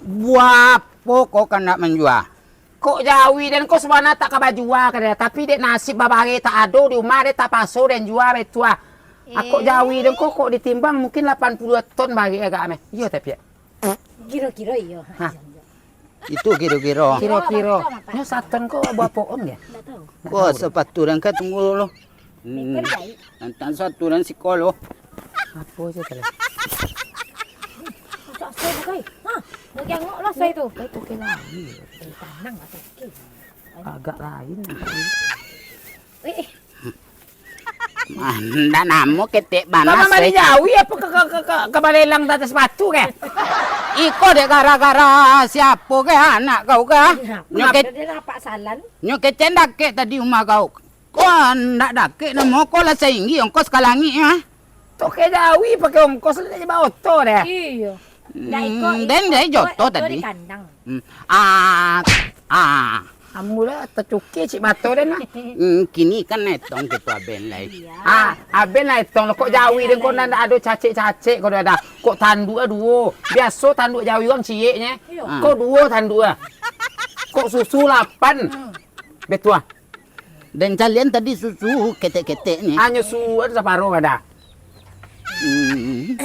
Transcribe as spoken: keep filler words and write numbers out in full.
Buah apo ko kandak manjua? Kok jawi den ko sabana tak ka bajua ka den, tapi dek nasib babareh tak ado di umah, den tapaso den jua baitu ah. Ah, kok jawi den ko, kok ditimbang mungkin lapan puluah ton bareh agak meh. Iyo tapi. Kiro-kiro iyo. Ha. Itu kiro-kiro. Kiro-kiro. Nyo saton ko buah pohon ge? Ndak tahu. Ko sapatu den ka tunggu dulu. Hmm. Tantang satu dan sikolo. Apo se tadi? Rusak se bukai. Ha, lagi angok lah se tu. Itu ke lain. Eh, tanang lah se. Agak lain. Eh, eh. Ah, ndak namo ketek banas. Mama eh. Jawi apo ka, ka, ka, ka, ka balelang di ateh sapatu ke? Iko dek gara-gara siapo ke anak kau ke? Nyo ke-, dia nampak salan. Nyo kecen dakek tadi umah kau. Ko ndak dakek namo ko lah sainggi ongkos ka langik, ah. Toke jawi pakai ongkos lah, jadi baoto deh. Iyo. Hmm, den dai joto tadi. Hmm. Ah, ah. Ambo lah tacuke cik bato den lah. Hmm, kini kan etong kito aben lai. Iyo. Ah, aben lah etong lo, kok jawi den ko ndak ado cacek-cacek ko dah. Kok tanduk ah duo. Biaso tanduk jawi urang cieknyo. Iyo. Kok duo tanduk ah. Kok susu lapan. Hmm. Betua. Den calian tadi susu ketek-ketek ni. Hanyo suan saparo kada. Hmm.